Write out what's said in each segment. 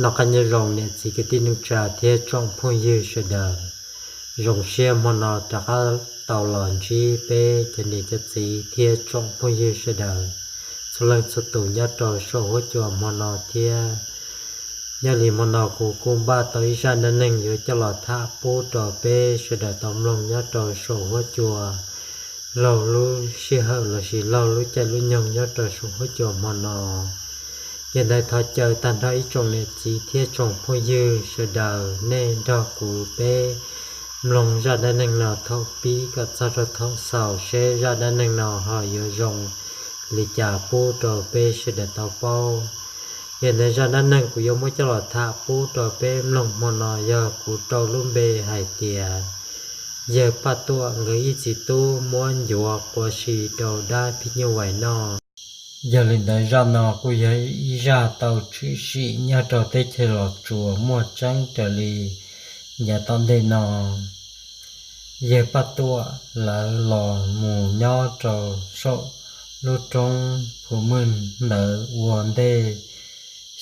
Noj qab nyob zoo niam txiv kwv tij neej tsa thiab tsoom phooj ywg sawv daws. Zoo siab hmo no rov qab tau los ntsib peb cov niam cov txiv thiab tsoom phooj ywg sawv daws txhua leej txhua tus nyob rau saum huab cua hmo no thiab. Nyob li hmo no kuv kuj npaj tau ib zaj dab neeg yuav coj los tham pub rau peb sawv daws tau mloog nyob rau saum huab cua laug lub sij hawm lossis laug lub caij lub nyoog nyob rau saum huab cua hmo no. Yog ntawd thov caw tag nrho ib tsoom niam txiv thiab tsoom phooj ywg sawv daws nej nrog kuv peb mloog zaj dab neeg no thaum pib kom txog rau thaum xaus seb zaj dab neeg no ho yuav zoo li cas pub rau peb sawv daws tau paub. Yog ntawd zaj dab neeg kuv yuav muab coj los tham pub rau peb mloog hmo no yog kuv rau lub npe hais tias yawg Paj Tuam nkawd ib txiv tub muab ncuav quav si rau dab phim nyuj vais noj. Yog li ntawd zaj no kuj yog ib zaj tau tshwm sim nyob rau teb chaws Los Tsuas muaj tseeb raws li yav tom ntej no. Yawg Paj Tuam lawv los mus nyob rau saum lub roob Phu Mws ntawd ua ntej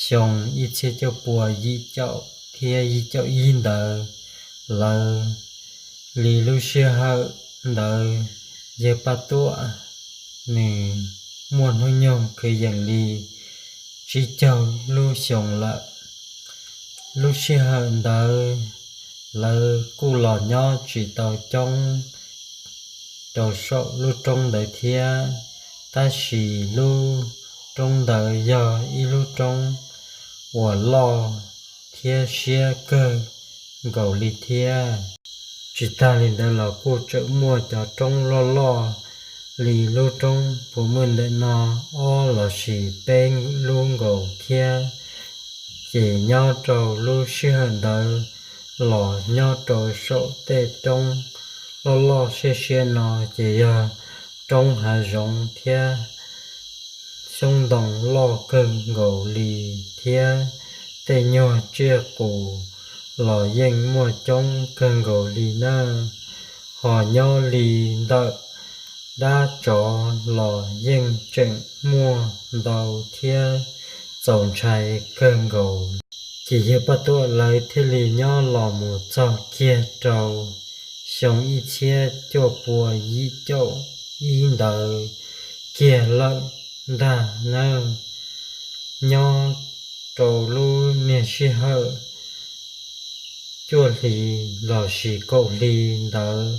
xyoo ib txhiab cuaj pua yim caum thiab yim caum ib ntawd. Lawv li lub sij hawm ntawd yawg Paj Tuam nws muaj hnub nyoog kwv yees li tsib caug lub xyoo lawm. Lub sij hawm ntawd lawv kuj los nyob tsis tau coob rau saum lub roob ntawd thiab, tab sis lub roob ntawd yog ib lub roob uas loj thiab siab kawg nkaus li thiab. Tsis tag li ntawd los kuj tseem muaj cov roob loj loj li lub roob Phu Mws ntawm no ob lossis peb lub nkaus thiab. Ces nyob rau lub sij hawm ntawd los nyob rau saum tej roob loj loj siab siab no ces yog roob hav zoov thiab xyoob ntoo loj kawg nkaus li thiab tej nyuag tsiaj qus los yeej muaj coob kawg nkaus li nawb. Ho nyob li ntawm dab tsov los yeej tseem muaj ntau thiab txaus ntshai kawg nkaus. Ces yawg Paj Tuam lawv thiaj li nyob los mus txog kiag rau xyoo ib txhiab cuaj pua yim caum ib ntawd kiag lawm ntag nawb. Nyob rau lub niag sij hawm cuaj hli lossis kaum hli ntawd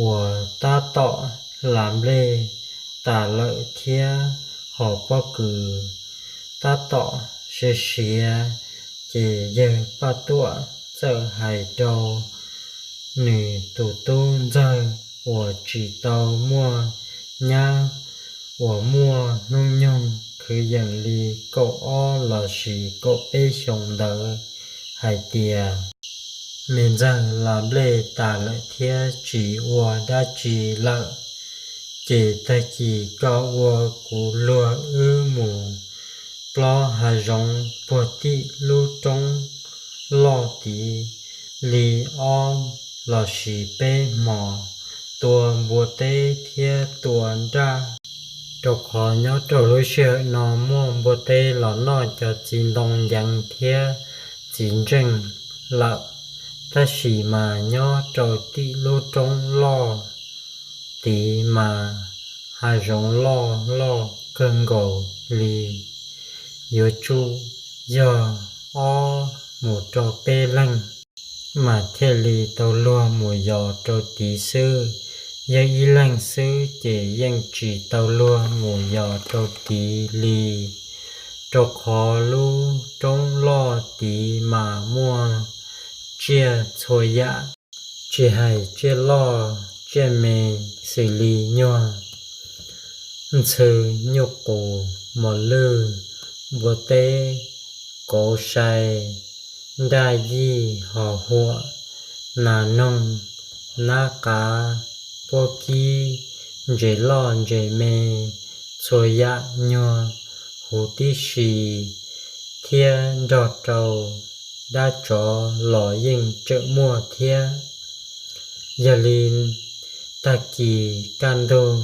uas tab tom hla nplej tas lawm thiab ho pob kws tab tom siav siav, ces yawg Paj Tuam txawm hais rau nws tus tub ntxawg uas tsis tau muaj nyab, uas muaj hnub nyoog kwv yees li kaum ob lossis kaum peb xyoo ntawd hais tias, me ntxawg, hla nplej tas lawm thiab tsis ua dab tsi lawm, ces tag kis koj ua kuv luag wb mus plob hav zoov puag tim lub roob loj tid li ob lossis peb hmos, tua npua teb thiab tua nraj, rau qhov nyob rau lub sij hawm no muaj npua teb los noj cov txiv ntoo nceev thiab txiv ntseej lawm. Tab sis mas nyob rau tim lub roob loj tid mas hav zoov loj loj kawg nkaus li, yuav tsum yog ob mus rau peb leeg mas thiaj li tau luag mus yos rau tid xwb. Yog ib leeg xwb ces yeej tsis tau luag mus yos rau tid li, rau qhov lub roob loj tid mas muaj tsiaj txhua yam, tsis hais tsiaj loj tsiaj me xws li nyuag ntxhw, nyuj qus, mos lwj, npua teb, kauv sai, nraj yij, ho huam, nas noog, nab qav, puab kib, ntses loj ntses me, txhua yam nyuag huv tib si, thiab nrog rau dab tsov los yeej tseem muaj thiab. Yog li tag kis kaj ntug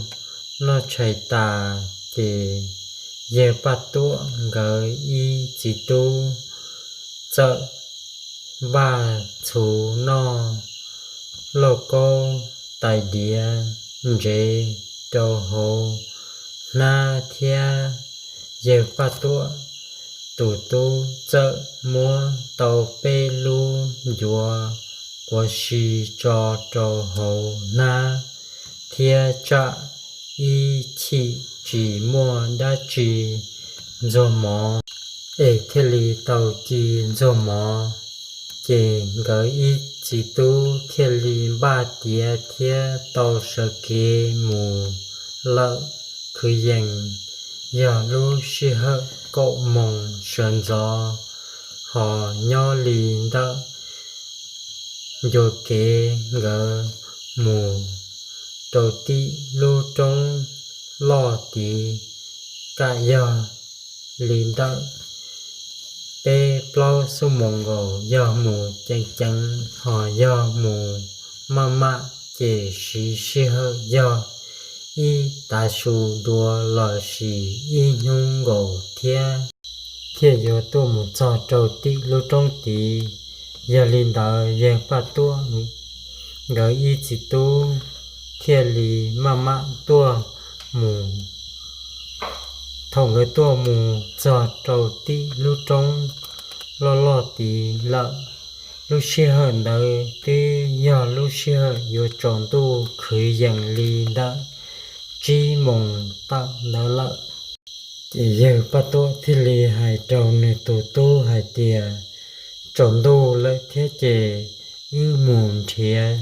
noj tshais tas ces yawg Paj Tuam nkawd ib txiv tub txawm npaj txhuv noj lauj kaub tais diav ntsev rau hauv hnab thiab. Yawg Paj Tuam tus tub txawm muab tau peb lub ncuav quav si tso rau hauv hnab thiab tsam ib chim tsis muaj dab tsi ntxuag mov es thiaj li tau ci ntxuag mov. Ces nkawd ib txiv tub thiaj li npaj tiav thiab tau sawv kev mus lawm. Khwv yees yog lub sij hawm kaum moos sawv ntxov, ho nyob li ntawm ncua kev nkawd mus rau tim lub roob loj tid, kam yog li ntawm peb plaub xuab moos nkaus. Yog mus ceev ceev ho yog mus maj mam ces siv sij hawm yog ib tav su dua lossis ib hnub nkaus thiab, thiaj yuav tuaj mus txog rau tim lub roob tid. Yog li ntawd yawg Paj Tuam nkawd ib txiv tub thiaj li maj mam tuaj mus. Thaum nkawd tuaj mus txog rau tim lub roob loj loj tid lawm, lub sij hawm ntawd twb yog lub sij hawm yuav tsaus ntuj, khwv yees li ntawm tsib moos tawm ntawd lawm. Ces yawg Paj Tuam thiaj li hais rau nws tus tub hais tias, tsaus ntuj lawm thiab ces wb mus nrhiav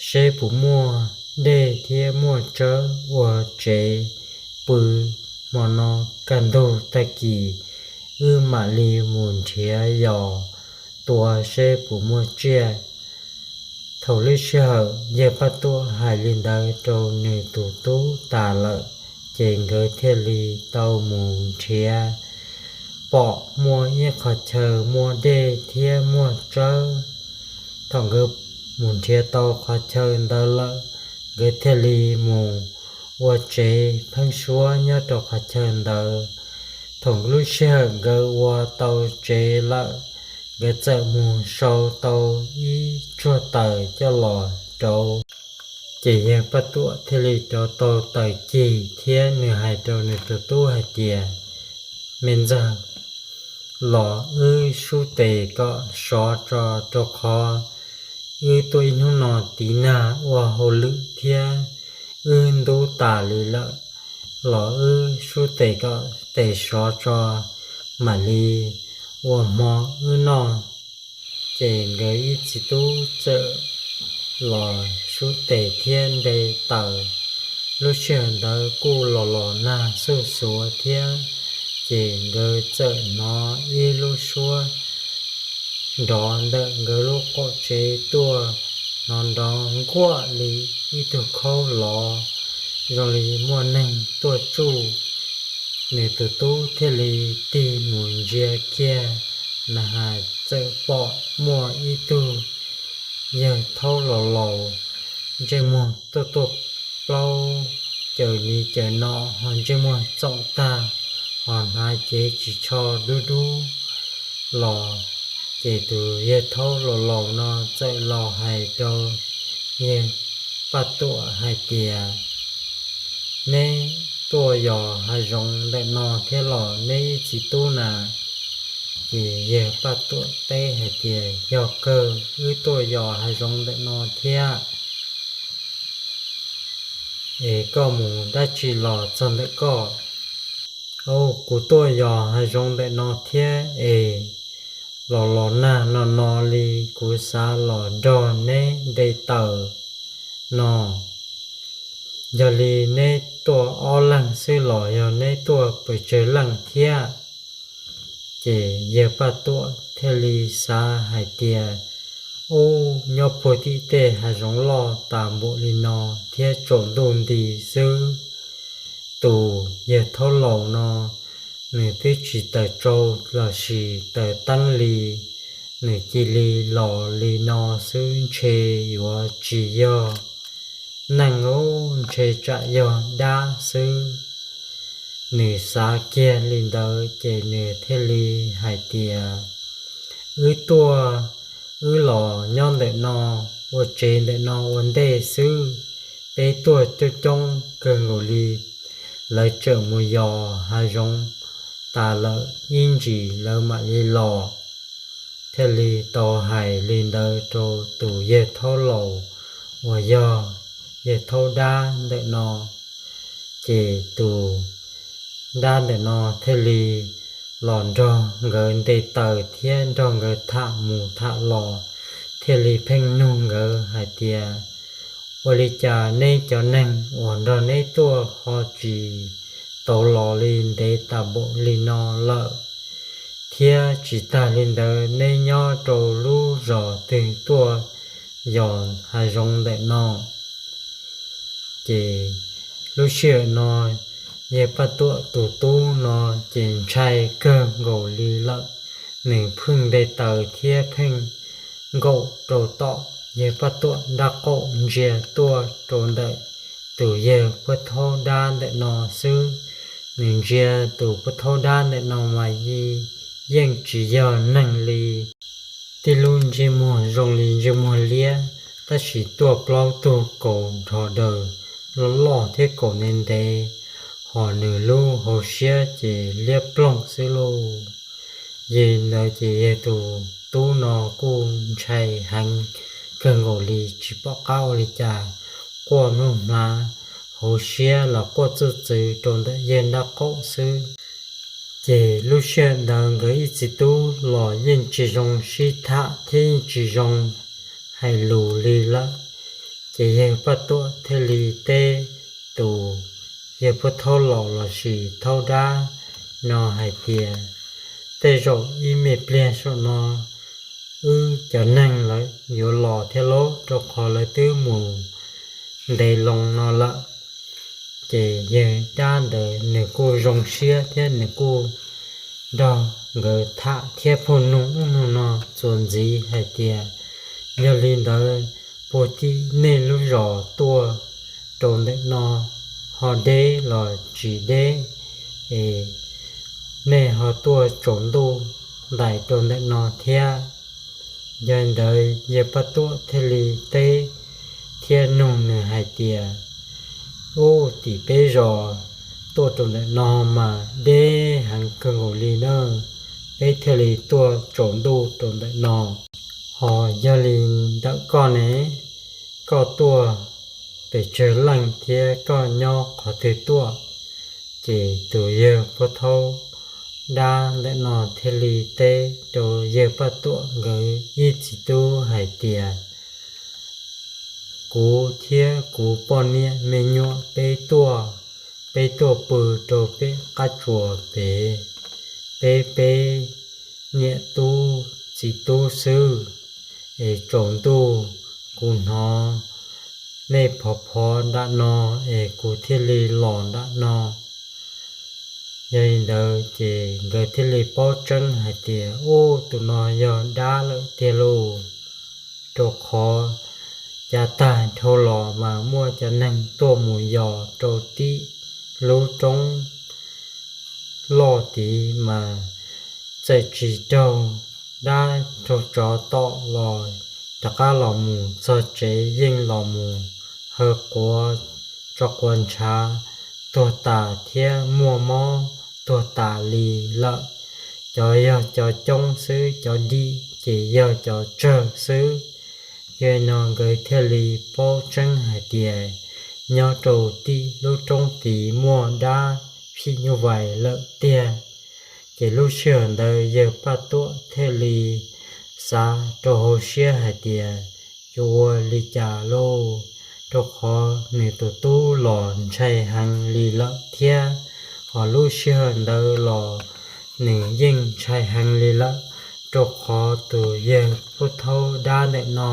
seb puas muaj dej thiab muaj tsawb ua tsev pw. Hmo no kaj ntug tag kis wb mam li mus nrhiav yos tua seb puas muaj tsiaj. Thaum lub sij hawm yawg Paj Tuam hais li ntawd rau nws tus tub tas lawm, ces nkawd thiaj li tau mus nrhiav, pom muaj ib qhov chaw muaj dej thiab muaj tsawb. Thaum nkawd mus nrhiav tau qhov chaw ntawd lawm, nkawd thiaj li mus ua tsev pheeb suab nyob rau qhov chaw ntawd. Thaum lub sij hawm nkawd ua tau tsev lawm, nkawd txawm mus sau tau ib tsuag taws coj los rauv. Ces yawg Paj Tuam thiaj li rauv tau taws cig thiab nws hais rau nws tus tub hais tias, me ntxawg, los wb sub tes kom sov tso, rau qhov wb tuaj ib hnub no tiv nag ua hauj lwm thiab wb ntub tas li lawm. Los wb sub tes kom tes sov tso, mam li ua hmo wb noj. Ces nkawd ib txiv tub txawm los sub tes thiab nte taws. Lub sij hawm ntawd kuj los los nag xuj xuav thiab, ces nkawd txawm hnov ib lub suab nrov ntawm nkawd lub qaum tsev tuaj, hnov nrov nkuaj li ib tug khaub lov, zoo li muaj neeg tuaj tsuj. Nws tus tub thiaj li tig mus ntsia kiag na has txawm pom muaj ib tug yawg thaub laus laus, ntsej muag tuaj tuaj plaub, caws li caws no, ho ntsej muag txoom tag, ho hnav cev ris tsho dub dub los. Ces tus yawg thaub laus laus no txawm los hais rau yawg Paj Tuam hais tias, neb tuaj yos hav zoov ntawm no thiab los neb ib txiv tub na? Ces yawg Paj Tuam teb hais tias, yog kawg, wb tuaj yos hav zoov ntawm no thiab. Es koj mus dab tsi los txog ntawm koj? Au, kuv tuaj yos hav zoov ntawm no thiab es los los nag no no li, kuv xav los nrog neb nte taws no. Yog li neb tuaj ob leeg xwb los yog neb tuaj pes tsawg leej thiab? Ces yawg Paj Tuam thiaj li xav hais tias, ub, nyob puag tim tej hav zoov loj tas npaum li no thiab tsaus ntuj nti xwb, tus yawg thaub laus no nws twb tsis taws tsau lossis taws teeb li, nws cia li los li no xwb ntshe yuav tsis yog neeg, ub, ntshe tsam yog dab xwb. Nws xav kiag li ntawd ces nws thiaj li hais tias, Wb tuaj, wb los nyob ntawm no, ua tsev ntawm no ua ntej xwb, peb tuaj coob coob kawg nkaus li. Lawv tseem mus yos hav zoov tas lawm ib ntsis lawv mam li los. Thiaj li tau hais li ntawd rau tus yawg thaub laus uas yog yawg thaub dab ntawm no. Ces tus dab ntawm no thiaj li los nrog nkawd nte taws thiab nrog nkawd tham mus tham los, thiaj li pheej nug nkawd hais tias, ua li cas neb cov neeg uas nrog neb tuaj ho tsis tau los li ntev tas npaum li no lawm? Thiab tsis tag li ntawd, neb nyob rau lub zos twg tuaj yos hav zoov ntawm no? Ces lub sij hawm no yawg Paj Tuam tus tub no ces ntshai kawg nkaus li lawm. Nws pheej nte taws thiab pheej nkaum rau tom yawg Paj Tuam nraub qaum ntsia tuaj rau ntawm tus yawg Paj Thaub dab ntawm no xwb. Nws ntsia tus Paj Thaub dab ntawm no mas yeej tsis yog neeg li. Tib lub ntsej muag zoo li ntsej muag liab, tab sis tuaj plaub tug kaus nrho daws loj loj thiab kaus ntev ntev, hos nws lub hauv siab ces liab ploog xwb lauj. Yog li ntawd ces yawg tus tub no kuj ntshai heev kawg nkaus li, tsis pom qab ua li cas, quaj nuj hmlav, hauv siab los quaj txuj txwv rau ntawm yawg nraub qaum xwb. Ces lub sij hawm ntawd nkawd ib txiv tub los yeej tsis zoo sib tham thiab yeej tsis zoo hais lus li lawm. Ces yawg Paj Tuam thiaj li teb tus yawg Paj Thaub laus lossis Thaub dab no hais tias, tej zaum ib me pliag saum no wb cov neeg lawv yuav los thiab lauj, rau qhov lawv twb mus ntev loo no lawm. Ces yawg dab ntawd nws kuj zoo siab thiab nws kuj nrog nkawd tham thiab phooj nug ub nug no txuas ntxiv hais tias, yog li ntawd, puag tim nej lub zos tuaj rau ntawm no ho deb los tsis deb es nej ho tuaj tsaus ntuj ntais rau ntawm no thiab? Yog li ntawd yawg Paj Tuam thiaj li teb thiab nug nws hais tias, ub, tim peb zos tuaj rau ntawm no mas deb heev kawg nkaus li na, peb thiaj li tuaj tsaus ntuj rau ntawm no. Ho yog li ntawm koj ne, koj tuaj pes tsawg leej thiab koj nyob qhov twg tuaj? Ces tus yawg Paj Thaub dab ntawm no thiaj li teb rau yawg Paj Tuam nkawd ib txiv tub hais tias, kuv thiab kuv poj niam me nyuam peb tuaj, peb tuaj pw rau pem qab tsuas pem, peb peb niam tub txiv tub xwb, es tsaus ntuj kuv hnov nej phov phov nram no es kuv thiaj li los nram no. Yog li ntawd ces nkawd thiaj li paub tseeb hais tias, ub, tus no yog dab lawm tiag lauj, rau qhov cav tag dhau los mas muaj cov neeg tuaj mus yos rau tim lub roob loj tid mas txawm tsis raug dab raug tsov tom los rov qab los mus txog tsev yeej los mus haw quav tso quav ntshav tuag tas thiab muaj mob tuag tas li lawm. Cov yog cov coob xwb, cov dim ces yog cov tsawg xwb. Yog li no nkawd thiaj li paub tseeb hais tias nyob rau tim lub roob tid muaj dab phim nyuj vais lawm tiag. Ces lub sij hawm ntawd yawg Paj Tuam thiaj li xav rau hauv siab hais tias, yuav ua li cas lauj, rau qhov nws tus tub los ntshai heev li lawm thiab. Hos lub sij hawm ntawd los nws yeej ntshai heev li lawm, rau qhov tus yawg Paj Thaub dab ntawm no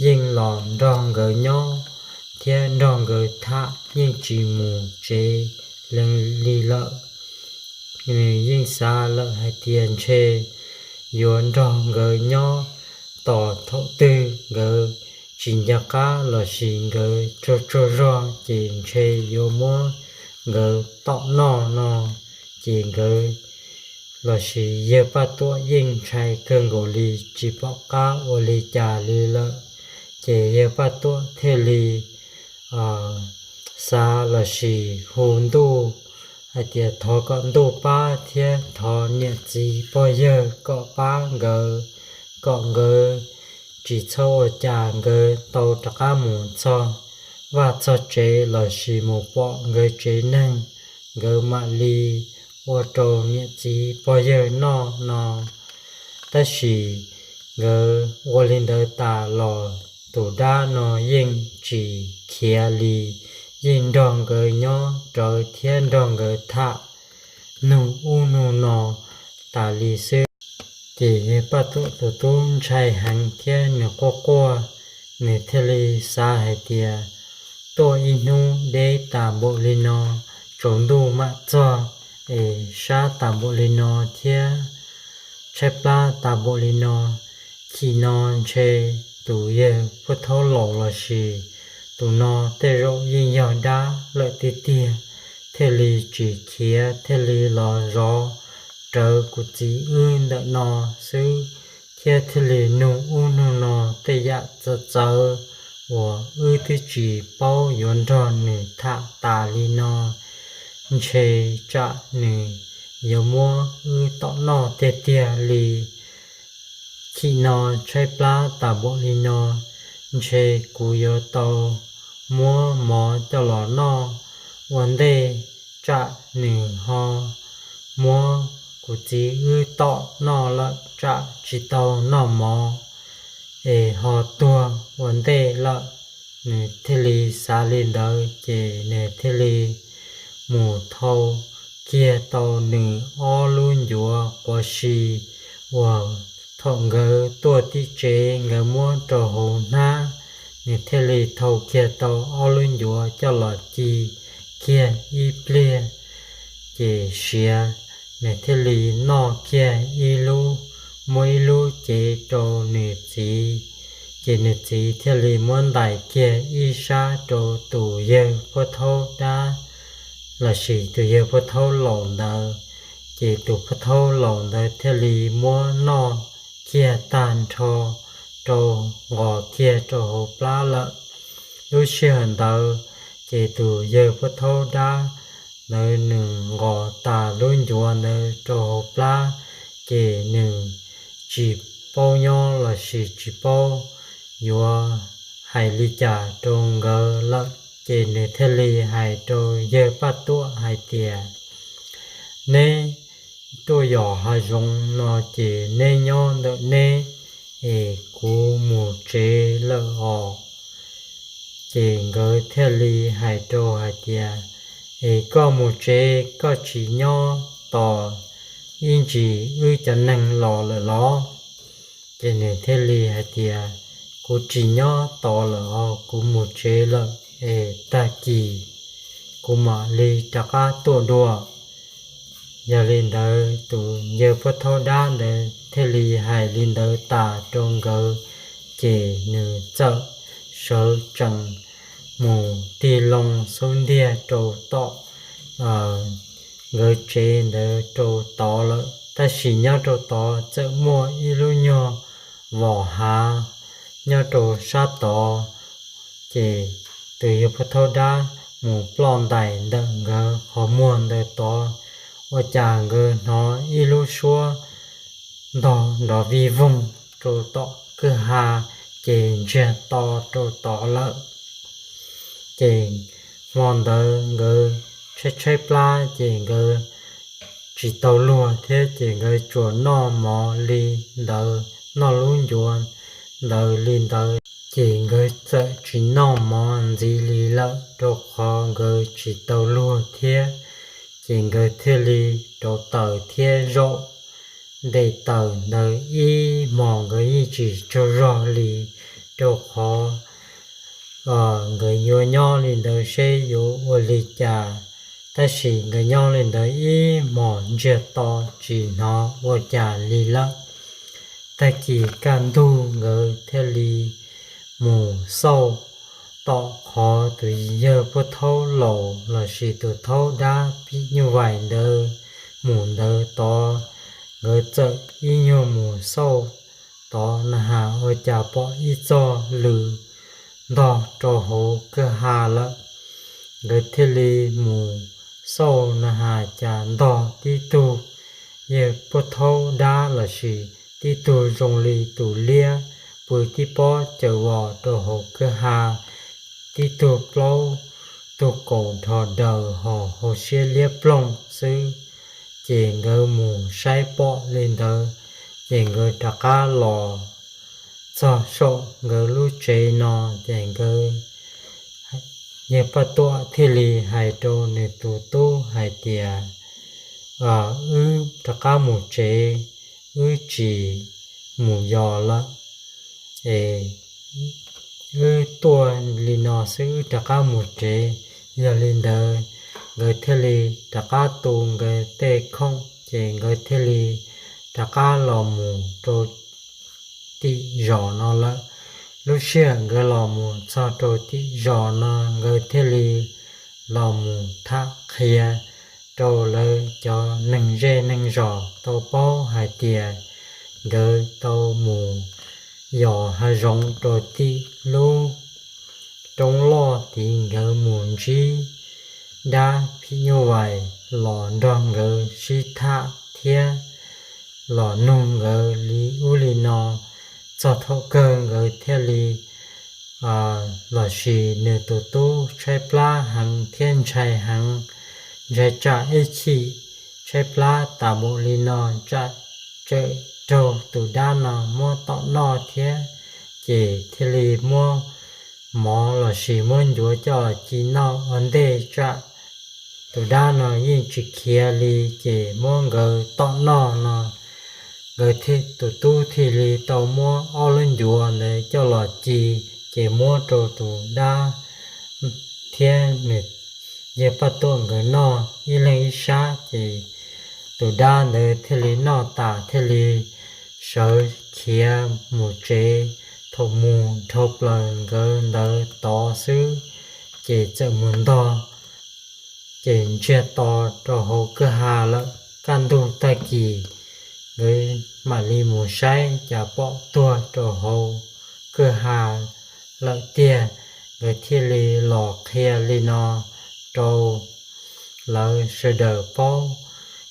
yeej los nrog nkawd nyob thiab nrog nkawd tham, yeej tsis mus tsev lees li lawm. Nws yeej xav lawm hais tias ntshe yuav nrog nkawd nyob tos thaum twg nkawd tsis nco qab lossis nkawd tsaug tsaug zog ces ntshe yuav muab nkawd tom noj no, ces nkawd lossis yawg Paj Tuam yeej ntshai kawg nkaus li tsis pom qab ua li cas li lawm. Ces yawg Paj Tuam thiaj li xav lossis hu ntuj hais tias thov kom ntuj pab thiab thov niam txiv pog yawg kom pab nkawd, kom nkawd tsis txhob ua cas, nkawd tau rov qab mus txog vaj txog tsev lossis mus pom nkawd tsev neeg, nkawd mam li ua rau niam txiv pog yawg noj no. Tab sis nkawd ua li ntawd tas los tus dab no yeej tsis khiav li, yeej nrog nkawd nyob rawv thiab nrog nkawd tham nug ub nug no tas li xwb. Ces yawg Paj Tuam tus tub ntshai heev thiab nws quaj quaj, nws thiaj li xav hais tias tuaj ib hnub deb tas npaum li no, tsaus ntuj mam txog, es sab tas npaum li no thiab tshaib plab tas npaum li no, chim no ntshe tus yawg Phuj Thaub laus lossis tus no tej zaum yeej yog dab lawm tiag tiag, thiaj li tsis khiav, thiaj li los zov rawv kuv txiv wb ntawm no xwb, thiab thiaj li nug ub nug no tej yam txawv txawv uas wb twb tsis paub yuav nrog nws tham tas li no. Ntshe tsam nws yuav muab wb tom noj tiag tiag li. Chim no tshaib plab tas npaum li no, ntshe kuv yuav tau muab mov coj los noj ua ntej, tsam nws ho muab kuv txiv wb tom noj lawm tsam tsis tau noj mov es ho tuag ua ntej lawm. Nws thiaj li xav li ntawd ces nws thiaj li mus thau kiag tau nws ob lub ncuav quav si uas thaum nkawd tuaj tim tsev nkawd muab rau hauv hnab, nws thiaj li thau kiag tau ob lub ncuav coj los ci kiag ib pliag ces siav, nws thiaj li noj kiag ib lub, muab ib lub cev rau nws txiv, ces nws txiv thiaj li muab ntais kiag ib sab rau tus yawg Phuj Thaub dab lossis tus yawg Phuj Thaub laus ntawd. Ces tus Phuj Thaub laus ntawd thiaj li muab noj kiag tag nrho rau, nqos kiag rau hauv plab lawm. Lub sij hawm ntawd ces tus yawg Phuj Thaub dab ntawd nws nqos tas lub ncuav ntawd rau hauv plab, ces nws tsis paub nyob lossis tsis paub yuav hais li cas rau nkawd lawm, ces nws thiaj li hais rau yawg Paj Tuam hais tias, neb tuaj yos hav zoov no ces neb nyob ntawm neb, es kuv mus tsev lawm os. Ces nkawd thiaj li hais rau hais tias, es koj mus tsev koj tsis nyob tos ib ntsis wb cov neeg los lawm los? Ces nws thiaj li hais tias, kuv tsis nyob tos lawm os, kuv mus tsev lawm, es tag kis kuv mam li rov qab tuaj dua. Yog li ntawd tus yawg Phuj Thaub dab ntawd thiaj li hais li ntawd tas rau nkawd, ces nws txawm sawv tsees mus tig loo xub ntiag rau tom nkawd tsev ntawd rau tod lawm. Tab sis nyob rau tod txawm muaj ib lub nyuag vom hav nyob rau sab tod, ces tus yawg Phuj Thaub dab mus ploj ntais ntawm nkawd qhov muag ntawd tod, ua cas nkawd hnov ib lub suab ntog nrov vij voog rau tom kwj ha, ces ntsiag to rau tod lawm. Ces hmo ntawd nkawd tshaib tshaib plab ces nkawd tsis tau luag thiab ces nkawd tsuas noj mov li ntawd, noj lub ncuav ntawd li ntawd, ces nkawd txawm tsis noj mov ntxiv li lawm rau qhov nkawd tsis tau luag thiab. Ces nkawd thiaj li rauv taws thiab zaum nte taws ntawd ib hmos nkawd yeej tsis tsaug zog li, rau qhov nkawd yuav nyob li ntawd seb yuav ua li cas. Tab sis nkawd nyob li ntawd ib hmos ntsiag to tsis hnov ua cas li lawm. Tag kis kaj ntug nkawd thiaj li mus xauj tom qhov tus yawg Phuj Thaub laus lossis tus thaub dab pim nyuj vais ntawd mus ntawd tod, Nkawd txawm ib nyuag mus xauj tod na has ua cas pom ib txoj lws ntog rau hauv kwj ha lawm. Nkawd thiaj li mus xauj na has cas ntog tib tug yawg pub thaub dab lossis tib tug zoo li tus liab pw tib pob caws vos rau hauv kwj ha, tib tug plaub tug kaus dhos daws hos hauv siab liab ploog xwb. Ces nkawd mus saib pom li ntawd, ces nkawd rov qab los txog saum nkawd lub tsev no, ces nkawd, yawg Paj Tuam thiaj li hais rau nws tus tub hais tias, wb rov qab mus tsev, wb tsis mus yos lawm es wb tuaj li no xwb, wb rov qab mus tsev. Yog li ntawd, nkawd thiaj li rov qab tu nkawd tej khoom, ces nkawd thiaj li rov qab los mus rau tim zos no lawm. Lub sij hawm nkawd los mus txog rau tim zos no, nkawd thiaj li los mus tham qhia rau lawv cov neeg zej neeg zos tau paub hais tias nkawd tau mus yos hav zoov rau tim lub roob loj tid, nkawd mus ntsib dab phim nyuj vais los nrog nkawd sib tham thiab los nug nkawd li ub li no. Txog thaum kawg nkawd thiaj li, lossis nws tus tub tshaib plab heev thiab ntshai heev, ntshai tsam ib chim tshaib plab tas npaum li no tsam tseem raug tus dab no muab tom noj thiab, ces thiaj li muab mov lossis muab ncuav coj los ci noj ua ntej tsam tus dab no yeej tsis khiav li ces muab nkawd tom noj no. Nkawd, tus tub thiaj li tau muab ob lub ncuav ntawd coj los ci, ces muab rau tus dab thiab nws, yawg Paj Tuam nkawd noj ib leeg ib sab, ces tus dab ntawd thiaj li noj tas thiaj li sawv khiav mus tsev. Thaum mus dhau plaws nkawd ntawd tod xwb, ces txawm mus ntog, ces ntsiag to rau hauv kwj ha lawm. Kaj ntug tag kis nkawd mam li mus saib cas pom tuag rau hauv kwj ha lawm tiag. Nkawd thiaj li los qhia li no rau lawv sawv daws paub.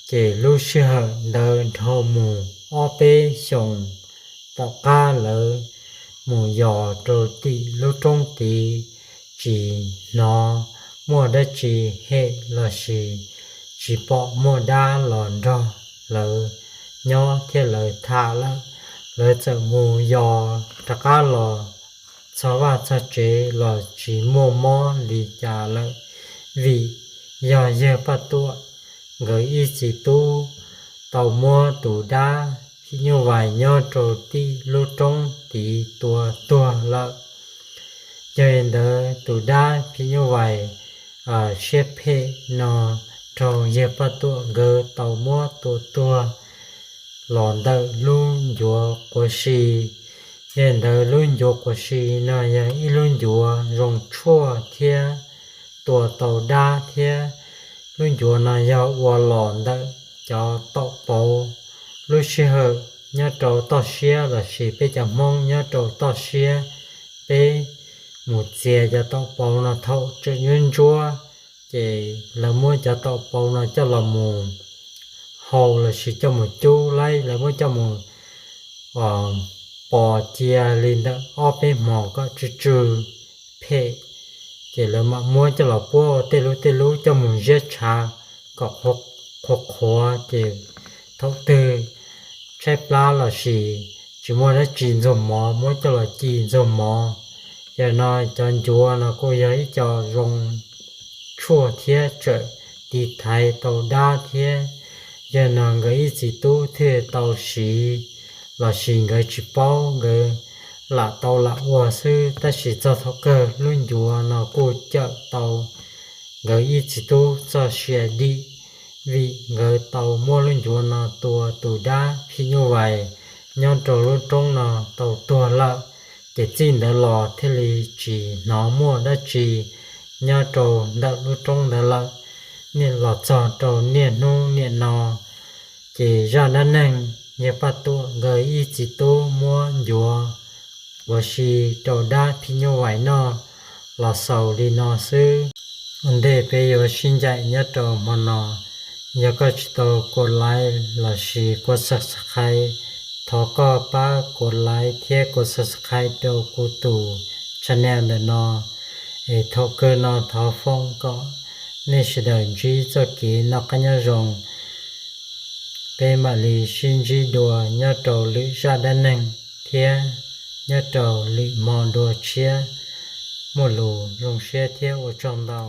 Ces lub sij hawm ntawd dhau mus ob peb xyoos tom qab lawv mus yos rau tim lub roob tid, tsis hnov muaj dab tsi hem lossis tsis pom muaj dab los nrog lawv nyob thiab lawv tham lawm. Lawv txawm mus yos rov qab los txog vaj txog tsev los tsis muaj mob li cas lawm, vim yog yawg Paj Tuam nkawd ib txiv tub tau muab tus dab phim nyuj vais nyob rau tim lub roob tid tua tuag lawm. Yog li ntawd tus dab phim nyuj vais siab phem no raug yawg Paj Tuam nkawd tau muab tua tuag los ntawm lub ncuav quav si. Yog li ntawd lub ncuav quav si no yog ib lub ncuav zoo tshuaj thiab tua tau dab thiab. Lub ncuav no yog ua los ntawm cov taum pauv lub sij hawm nyob rau toj siab lossis peb cov Hmoob nyob rau toj siab, peb mus txiav cov taum pauv no thaum tseem ntsuab ntsuab, ces lawv muab cov taum pauv no coj los mus hau lossis coj mus cub laib, lawv muab coj mus pos cia li ntawm ob peb hmos kom tsw tsw phem, ces lawv mam muab coj los puab ua tej lub tej lub coj mus ziab tshav kom qhuav qhuav, ces thaum twg tshaib plab lossis tsis muaj dab tsi ntxuag mov muab coj los ci ntxuag mov. Yog no cov ncuav no kuj yog ib co zoo tshuaj thiab tseem tiv thaiv tau dab thiab. Yog no nkawd ib txiv tub thiaj tau siv, lossis nkawd tsis paub, nkawd lam tau lam ua xwb, tab sis txog thaum kawg lub ncuav no kuj cawm tau nkawd ib txiv tub txoj sia dim, vim nkawd tau muab lub ncuav no tua tus dab phim nyuj vais nyob rau lub roob no tau tuag lawm. Ces txij ntawd los thiaj li tsis hnov muaj dab tsi nyob rau ntawm lub roob ntawd lawm. Niaj los txog rau niaj hnub niaj no, Ces zaj dab neeg yawg Paj Tuam nkawd ib txiv tub muab ncuav ua si rau dab phim nyuj vais noj los xaus li no xwb. Ua ntej peb yuav sib ncaim nyob rau hmo no, yog koj tsis tau kuv like lossis kuv subscribe, thov koj pab kuv like thiab kuv subscribe rau kuv tus channel ntawm no. Es thaum kawg no thov foom kom nej sawv daws ntsib txoj kev noj qab nyob zoo. Peb mam li sib ntsib dua nyob rau lwm zaj dab neeg thiab nyob rau lwm hmo dua tshiab. Muaj lus zoo siab thiab ua tsaug ntau.